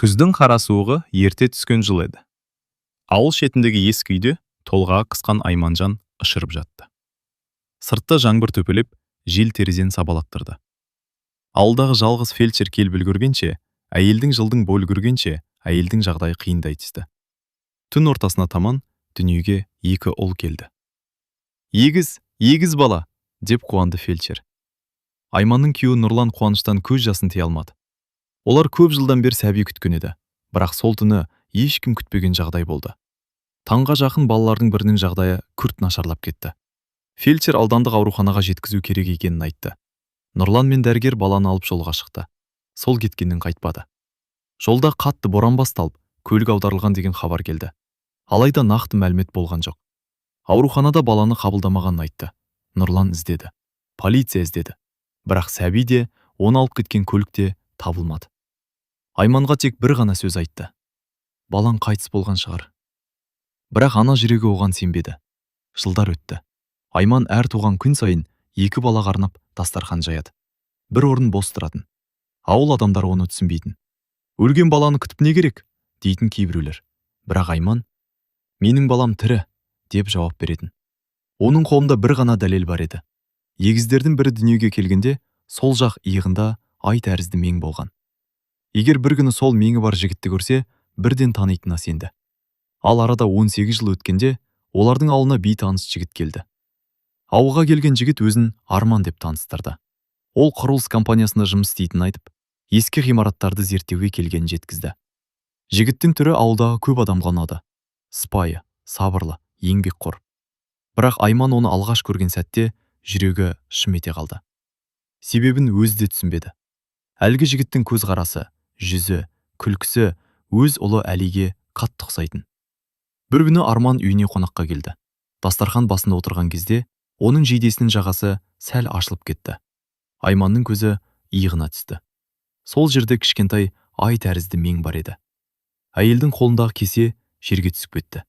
Күздің қара суығы ерте түскен жыл еді. Ауыл шетіндегі ескі үйде толғағы қысқан Айманжан ышырып жатты. Сыртта жаңбыр төпелеп, жел терезені сабалаттырды. Ауылдағы жалғыз фельдшер келіп үлгергенше, әйелдің жылдың бой үлгергенше, әйелдің жағдайы қиындай түсті. Түн ортасына таман дүниеге екі ұл келді. «Егіз, егіз бала!» – деп қуанды фельдшер. Айманның күйеуі Нұрлан қуаныштан көз жасын тыя алмады. Олар көп жылдан бері сәби күткен еді, бірақ сол түні ешкім күтпеген жағдай болды. Таңға жақын балалардың бірінің жағдайы күрт нашарлап кетті. Фельдшер аудандық ауруханаға жеткізу керек екенін айтты. Нұрлан мен дәрігер баланы алып жолға шықты. Сол кеткеннен қайтпады. Жолда қатты боран басталып, көлік аударылған деген хабар келді. Алайда нақты мәлімет болған жоқ. Ауруханада баланы қабылдамағанын айтты. Нұрлан іздеді. Полиция іздеді. Бірақ сәби де, оны алып кеткен көлік те табылмады. Айманға тек бір ғана сөз айтты: «Балаң қайтыс болған шығар». Бірақ ана жүрегі оған сенбеді. Жылдар өтті. Айман әр туған күн сайын екі балаға арнап дастархан жаяды. Бір орын бос тұратын. Ауыл адамдары оны түсінбейтін. «Өлген баланы күтіп не керек?» – дейтін кейбіреулер. Бірақ Айман: «Менің балам тірі», – деп жауап беретін. Оның қолында бір ғана дәлел бар еді. Егіздердің бірі дүниеге келгенде сол жақ иығында ай тәрізді мең болған. Егер бір күні сол меңі бар жігітті көрсе, бірден танитынына сенді. Ал арада 18 жыл өткенде олардың ауылына бейтаныс жігіт келді. Ауылға келген жігіт өзін Арман деп таныстырды. Ол құрылыс компаниясында жұмыс істейтінін айтып, ескі ғимараттарды зерттеуге келгенін жеткізді. Жігіттің түрі ауылдағы көп адамға ұнады: сыпайы, сабырлы, еңбекқор. Бірақ Айман оны алғаш көрген сәтте жүрегі шым ете қалды. Себебін өзі де түсінбеді. Әлгі жігіттің көзқарасы, жүзі, күлкісі өз ұлы Әлиге қатты ұқсайтын. Бір күні Арман үйіне қонаққа келді. Дастархан басында отырған кезде оның жейдесінің жағасы сәл ашылып кетті. Айманның көзі иығына түсті. Сол жерде кішкентай ай тәрізді мең бар еді. Әйелдің қолындағы кесе жерге түсіп кетті.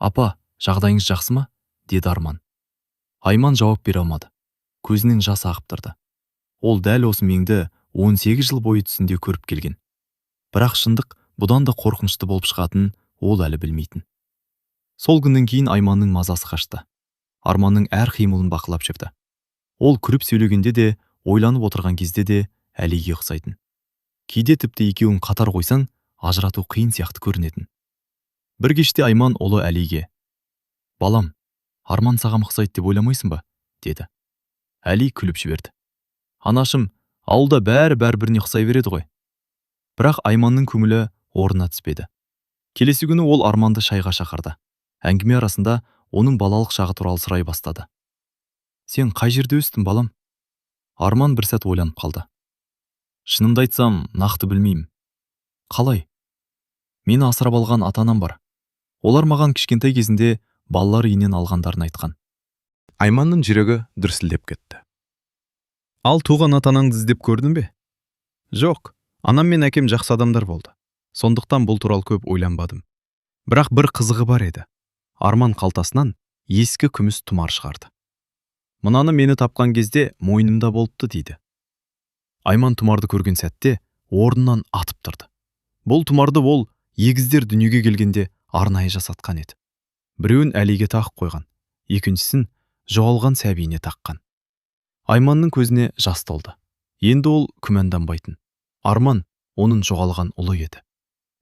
«Апа, жағдайыңыз жақсы ма?» – деді Арман. Айман жауап бере алмады. Көзінен жас ағып тұрды. Ол дәл осы меңді 18 жыл бойы түсінде көріп келген. Бірақ шындық бұдан да қорқынышты болып шығатынын ол әлі білмейтін. Сол күннен кейін Айманның мазасы қашты. Арманның әр қимылын бақылап жүрді. Ол күліп сөйлегенде де, ойланып отырған кезде де Әлиге ұқсайтын. Кейде тіпті екеуін қатар қойсаң, ажырату қиын сияқты көрінетін. Бір кеште Айман ұлы Әлиге: «Балам, Арман саған ұқсайды деп ойламайсың ба?» – деді. Әли күліп жіберді: «Анашым, ауылда бәрі бәрі біріне ұқсай береді ғой». Бірақ Айманның көңілі орнына түспеді. Келесі күні ол Арманды шайға шақырды. Әңгіме арасында оның балалық шағы туралы сұрай бастады: «Сен қай жерде өстің, балам?» Арман бір сәт ойланып қалды. «Шынымды айтсам, нақты білмеймін». «Қалай?» «Мені асырап алған ата анам бар. Олар маған кішкентай кезінде балалар үйінен алғандарын айтқан». Айманның жүрегі дүрсілдеп кетті. «Ал туған ата анаңды іздеп көрдің бе?» «Жоқ, анам мен әкем жақсы адамдар болды. Сондықтан бұл туралы көп ойланбадым. Бірақ бір қызығы бар еді». Арман қалтасынан ескі күміс тұмар шығарды. «Мынаны мені тапқан кезде мойнымда болыпты», – дейді. Айман тұмарды көрген сәтте орнынан атып тұрды. Бұл тұмарды ол егіздер дүниеге келгенде арнайы жасатқан еді. Біреуін Әлиге тағып қойған, екіншісін жоғалған сәбиіне таққан. Айманның көзіне жас толды. Енді ол күмәнданбайтын. Арман оның жоғалған ұлы еді.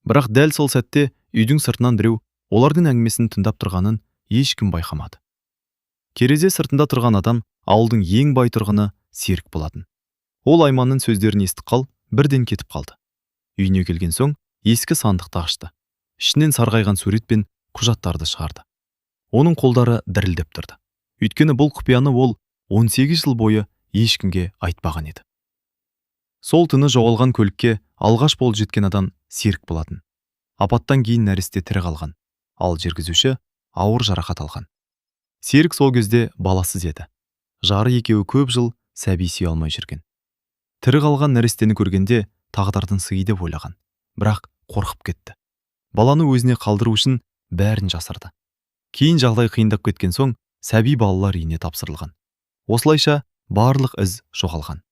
Бірақ дәл сол сәтте үйдің сыртынан біреу олардың әңгімесін тыңдап тұрғанын ешкім байқамады. Терезе сыртында тұрған адам ауылдың ең бай тұрғыны Серік болатын. Ол Айманның сөздерін естіп қал, бірден кетіп қалды. Үйіне келген соң ескі сандықты ашты. Ішінен сарғайған сурет пен құжаттарды шығарды. Оның қолдары дірілдеп тұрды. Өйткені бұл құпияны ол 18 жыл бойы ешкімге айтпаған еді. Сол түні жоғалған көлікке алғаш болып жеткен адам Серік болатын. Апаттан кейін нәресте тірі қалған, ал жүргізуші ауыр жарақат алған. Серік сол кезде баласыз еді. Жары екеуі көп жыл сәби сүйе алмай жүрген. Тірі қалған нәрестені көргенде тағдырдың сыйы деп ойлаған, бірақ қорқып кетті. Баланы өзіне қалдыру үшін бәрін жасырды. Кейін жағдай қиындап кеткен соң сәби балалар үйіне тапсырылған. Осылайша барлық із жоғалған.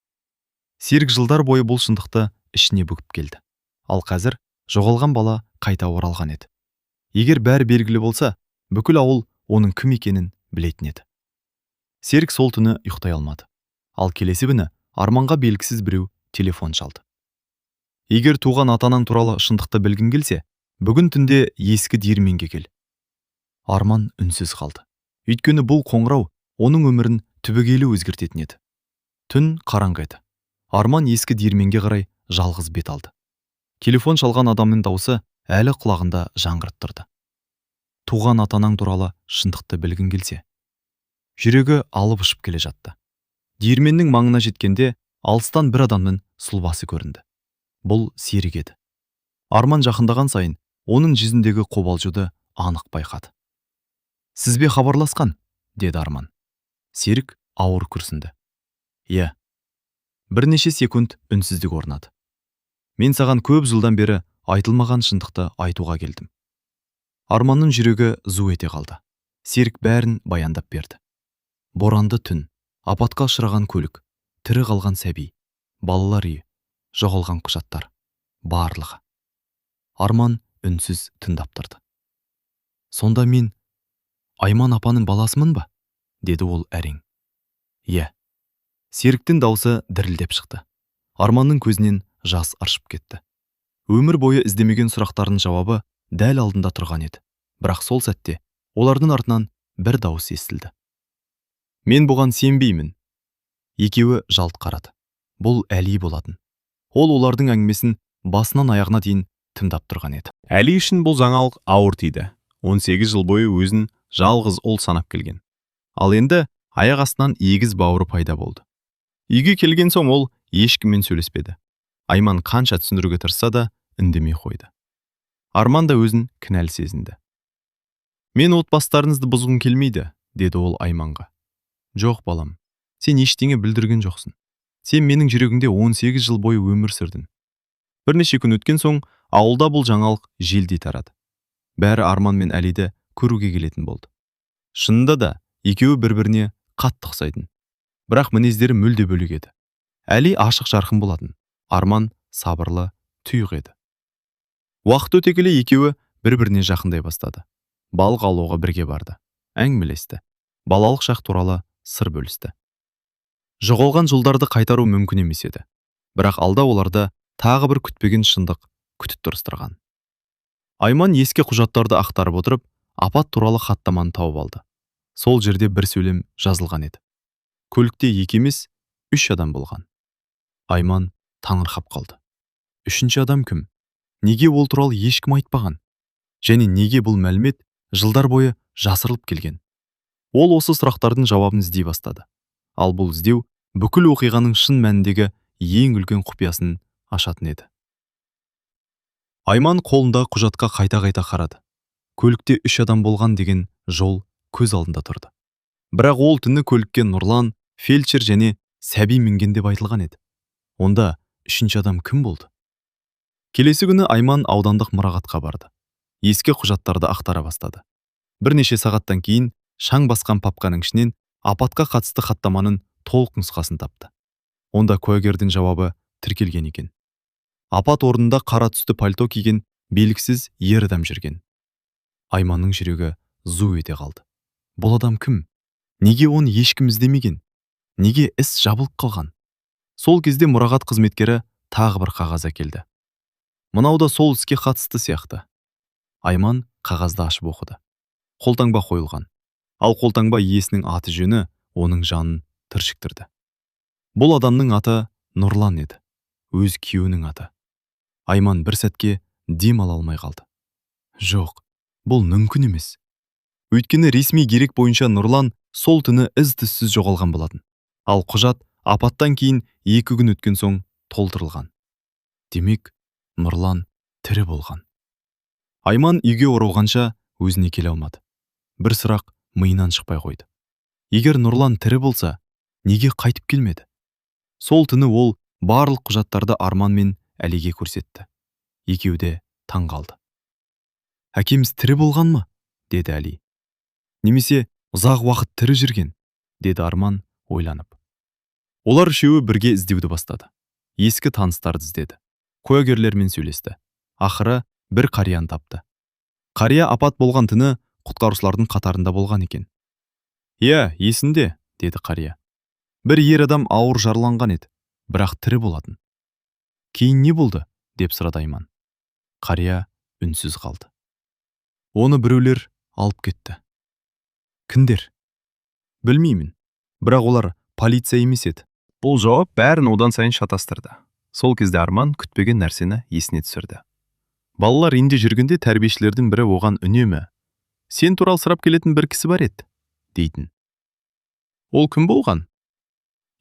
Серік жылдар бойы бұл шындықты ішіне бүгіп келді. Ал қазір жоғалған бала қайта оралған еді. Егер бәрі белгілі болса, бүкіл ауыл оның кім екенін білетін еді. Серік сол түні ұйықтай алмады. Ал келесі күні Арманға белгісіз біреу телефон шалды. «Егер туған ата-анаң туралы шындықты білгің келсе, бүгін түнде ескі диірменге кел». Арман үнсіз қалды. Өйткені бұл қоңырау оның өмірін түбегейлі өзгертетін еді. Түн қараңғы еді. Арман ескі диірменге қарай жалғыз бет алды. Телефон шалған адамның даусы әлі құлағында жаңғырып тұрды: «Туған ата-анаң туралы шындықты білгің келсе». Жүрегі алып ұшып келе жатты. Диірменнің маңына жеткенде, алыстан бір адамның сұлбасы көрінді. Бұл Серік еді. Арман жақындаған сайын оның жүзіндегі қобалжуды анық байқады. «Сіз бе хабарласқан?» – деді Арман. Серік ауыр күрсінді. «Иә». Бірнеше секунд үнсіздік орнады. «Мен саған көп жылдан бері айтылмаған шындықты айтуға келдім». Арманның жүрегі зу ете қалды. Серік бәрін баяндап берді: боранды түн, апатқа ұшыраған көлік, тірі қалған сәби, балалар үйі, жоғалған құжаттар, барлығы. Арман үнсіз тыңдап тұрды. «Сонда мен Айман апаның баласымын ба?» – деді ол әрең. «Иә». Серіктің даусы дірілдеп шықты. Арманның көзінен жас ыршып кетті. Өмір бойы іздемеген сұрақтарының жауабы дәл алдында тұрған еді. Бірақ сол сәтте олардың артынан бір дауыс естілді: «Мен бұған сенбеймін». Екеуі жалт қарады. Бұл Әли болатын. Ол олардың әңгімесін басынан аяғына дейін тыңдап тұрған еді. Әли үшін бұл жаңалық ауыр тиді. 18 жыл бойы өзін жалғыз ұл санап келген. Ал енді аяқ астынан егіз бауыры пайда болды. Үйге келген соң ол ешкіммен сөйлеспеді. Айман қанша түсіндіруге тырысса да, үндемей қойды. Арман да өзін кінәлі сезінді. «Мен отбасыларыңызды бұзғым келмейді», – деді ол Айманға. «Жоқ, балам, сен ештеңе бүлдірген жоқсың. Сен менің жүрегімде 18 жыл бойы өмір сүрдің». Бірнеше күн өткен соң ауылда бұл жаңалық желдей тарады. Бәрі Арман мен Әлиді көруге келетін болды. Шынында да, екеуі бір-біріне қатты ұқсайтын. Бірақ мінездері мүлде бөлек еді. Әли ашық жарқын болатын, Арман сабырлы, тұйық еді. Уақыт өте келе екеуі бір-біріне жақындай бастады. Балық аулауға бірге барды, әңгімелесті, балалық шақ туралы сыр бөлісті. Жоғалған жылдарды қайтару мүмкін емес еді. Бірақ алда оларды тағы бір күтпеген шындық күтіп тұрыстырған. Айман ескі құжаттарды ақтарып отырып, апат туралы хаттаманы тауып алды. Сол жерде бір сөйлем жазылған еді: көлікте екі емес, үш адам болған. Айман таңырқап қалды. Үшінші адам кім? Неге ол туралы ешкім айтпаған? Және неге бұл мәлімет жылдар бойы жасырылып келген? Ол осы сұрақтардың жауабын іздей бастады. Ал бұл іздеу бүкіл оқиғаның шын мәніндегі ең үлкен құпиясын ашатын еді. Айман қолындағы құжатқа қайта-қайта қарады. Көлікте үш адам болған деген жол көз алдында тұрды. Бірақ ол түні көлікке Нұрлан, фельдшер және сәби мінген деп айтылған еді. Онда үшінші адам кім болды? Келесі күні Айман аудандық мұрағатқа барды. Ескі құжаттарды ақтара бастады. Бірнеше сағаттан кейін шаң басқан папканың ішінен апатқа қатысты хаттаманың толық нұсқасын тапты. Онда куәгердің жауабы тіркелген екен. Апат орнында қара түсті пальто киген белгісіз ер адам жүрген. Айманның жүрегі зу ете қалды. Бұл адам кім? Неге оны ешкім іздемеген? Неге іс жабылып қалған? Сол кезде мұрағат қызметкері тағы бір қағаз әкелді. «Мынау да сол іске қатысты сияқты». Айман қағазды ашып оқыды. Қолтаңба қойылған. Ал қолтаңба иесінің аты жөні оның жанын түршіктірді. Бұл адамның аты Нұрлан еді. Өз күйеуінің аты. Айман бір сәтке дем ала алмай қалды. Жоқ, бұл мүмкін емес. Өйткені ресми дерек бойынша Нұрлан сол түні із-түзсіз жоғалған болатын. Ал құжат апаттан кейін 2 күн өткен соң толтырылған. Демек, Нұрлан тірі болған. Айман үйге оралғанша өзіне келе алмады. Бір сұрақ миынан шықпай қойды: егер Нұрлан тірі болса, неге қайтып келмеді? Сол түні ол барлық құжаттарды Арман мен Әлиге көрсетті. Екеуі де таң қалды. «Әкеміз тірі болған ма?» – деді Әли. «Немесе ұзақ уақыт тірі жүрген», – деді Арман ойланып. Олар үшеуі бірге іздеуді бастады. Ескі таныстарды іздеді. Куәгерлермен сөйлесті. Ақыры бір қарияны тапты. Қария апат болған түні құтқарушылардың қатарында болған екен. «Иә, есімде», – деді қария. «Бір ер адам ауыр жараланған еді, бірақ тірі болатын». «Кейін не болды?» – деп сұрады Айман. Қария үнсіз қалды. «Оны біреулер алып кетті». «Кімдер?» «Білмеймін, бірақ олар полиция емес еді». Бұл жауап бәрін одан сайын шатастырды. Сол кезде Арман күтпеген нәрсені есіне түсірді. Балалар үйінде жүргенде тәрбиешілердің бірі оған үнемі: «Сен туралы сұрап келетін бір кісі бар еді», – дейтін. «Ол кім болған?»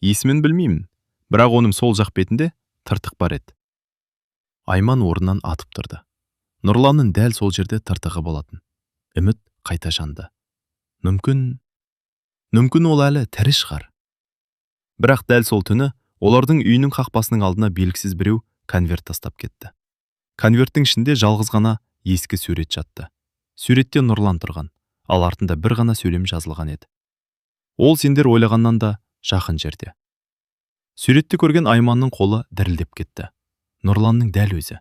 «Есімін білмеймін, бірақ оның сол жақ бетінде тыртық бар еді». Айман орнынан атып тұрды. Нұрланның дәл сол жерде тыртығы болатын. Үміт қайта жанды. Мүмкін, ол әлі тірі шығар. Бірақ дәл сол түні олардың үйінің қақпасының алдына белгісіз біреу конверт тастап кетті. Конверттің ішінде жалғыз ғана ескі сурет жатты. Суретте Нұрлан тұрған, ал артында бір ғана сөйлем жазылған еді: «Ол сендер ойлағаннан да жақын жерде». Суретті көрген Айманның қолы дірілдеп кетті. Нұрланның дәл өзі.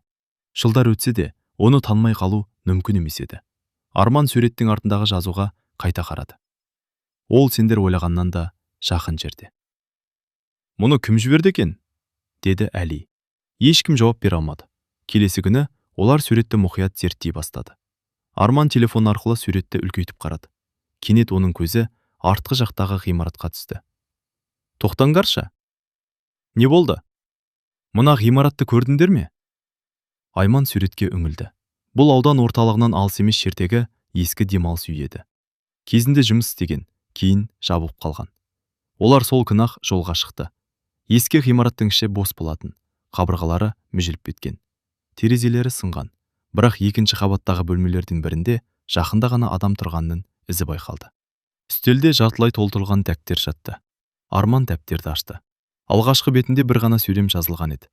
Жылдар өтсе де, оны танымай қалу мүмкін емес еді. Арман суреттің артындағы жазуға қайта қарады: «Ол сендер ойлағаннан да жақын жерде». «Мұны кім жіберді екен?» – деді Әли. Ешкім жауап бере алмады. Келесі күні олар суретті мұқият зерттей бастады. Арман телефон арқылы суретті үлкейтіп қарады. Кенет оның көзі артқы жақтағы ғимаратқа түсті. «Тоқтаңдаршы!» «Не болды?» «Мына ғимаратты көрдіңдер ме?» Айман суретке үңілді. Бұл аудан орталығынан алыс емес жердегі ескі демалыс үйі еді. Кезінде жұмыс істеген, кейін жабылып қалған. Олар сол күні-ақ жолға шықты. Ескі ғимараттың іші бос болатын. Қабырғалары мүжіліп кеткен, терезелері сынған. Бірақ екінші қабаттағы бөлмелердің бірінде жақында ғана адам тұрғанының ізі байқалды. Үстелде жартылай толтырылған дәптер жатты. Арман дәптерді ашты. Алғашқы бетінде бір ғана сөйлем жазылған еді: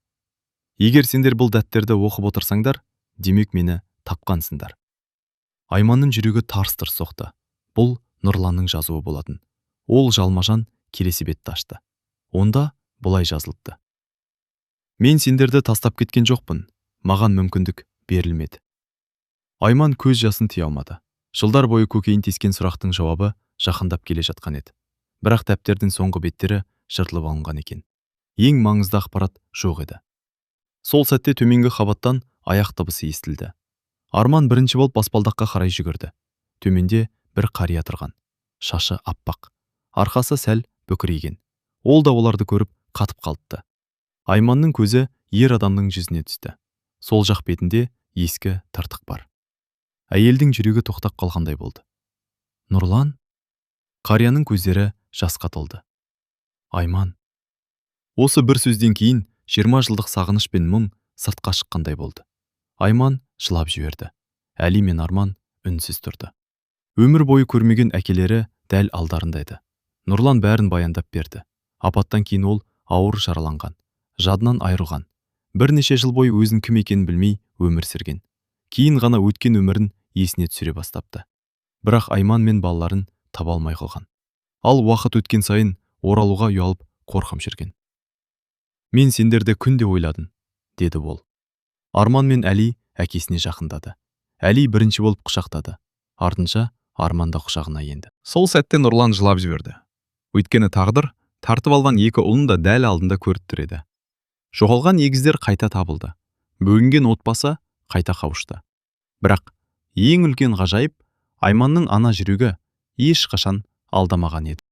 «Егер сендер бұл дәптерді оқып отырсаңдар, демек, мені тапқансыңдар». Айманның жүрегі тарс-тарс соқты. Бұл Нұрланның жазуы болатын. Ол жалма-жан келесі бетті ашты. Онда былай жазылыпты: «Мен сендерді тастап кеткен жоқпын, маған мүмкіндік берілмеді». Айман көз жасын тия алмады. Жылдар бойы көкейін тескен сұрақтың жауабы жақындап келе жатқан еді. Бірақ дәптердің соңғы беттері жыртылып алынған екен. Ең маңызды ақпарат жоқ еді. Сол сәтте төменгі қабаттан аяқ дыбысы естілді. Арман бірінші болып баспалдаққа қарай жүгірді. Төменде бір қария тұрған. Шашы аппақ, арқасы сәл бүкірейген. Ол да оларды көріп қатып қалыпты. Айманның көзі ер адамның жүзіне түсті. Сол жақ бетінде ескі тыртық бар. Әйелдің жүрегі тоқтап қалғандай болды. «Нұрлан!» Қарияның көздері жасқа толды. «Айман!» Осы бір сөзден кейін 20 жылдық сағыныш пен мұң сыртқа шыққандай болды. Айман жылап жіберді. Әли мен Арман үнсіз тұрды. Өмір бойы көрмеген әкелері дәл алдарында еді. Нұрлан бәрін баяндап берді. Апаттан кейін ол ауыр жараланған, жадынан айырылған, бірнеше жыл бойы өзін кім екенін білмей өмір сүрген. Кейін ғана өткен өмірін есіне түсіре бастапты. Бірақ Айман мен балаларын таба алмай қалған. Ал уақыт өткен сайын оралуға ұялып, қорқып жүрген. «Мен сендерді күнде ойладым», – деді ол. Арман мен Әли әкесіне жақындады. Әли бірінші болып құшақтады. Артынша Арман да құшағына енді. Сол сәтте Нұрлан жылап жіберді. Өйткені тағдыр тартып алған екі ұлын да дәл алдында көріп тұр еді. Жоғалған егіздер қайта табылды. Бөлінген отбасы қайта қауышты. Бірақ ең үлкен ғажайып: Айманның ана жүрегі ешқашан алдамаған еді.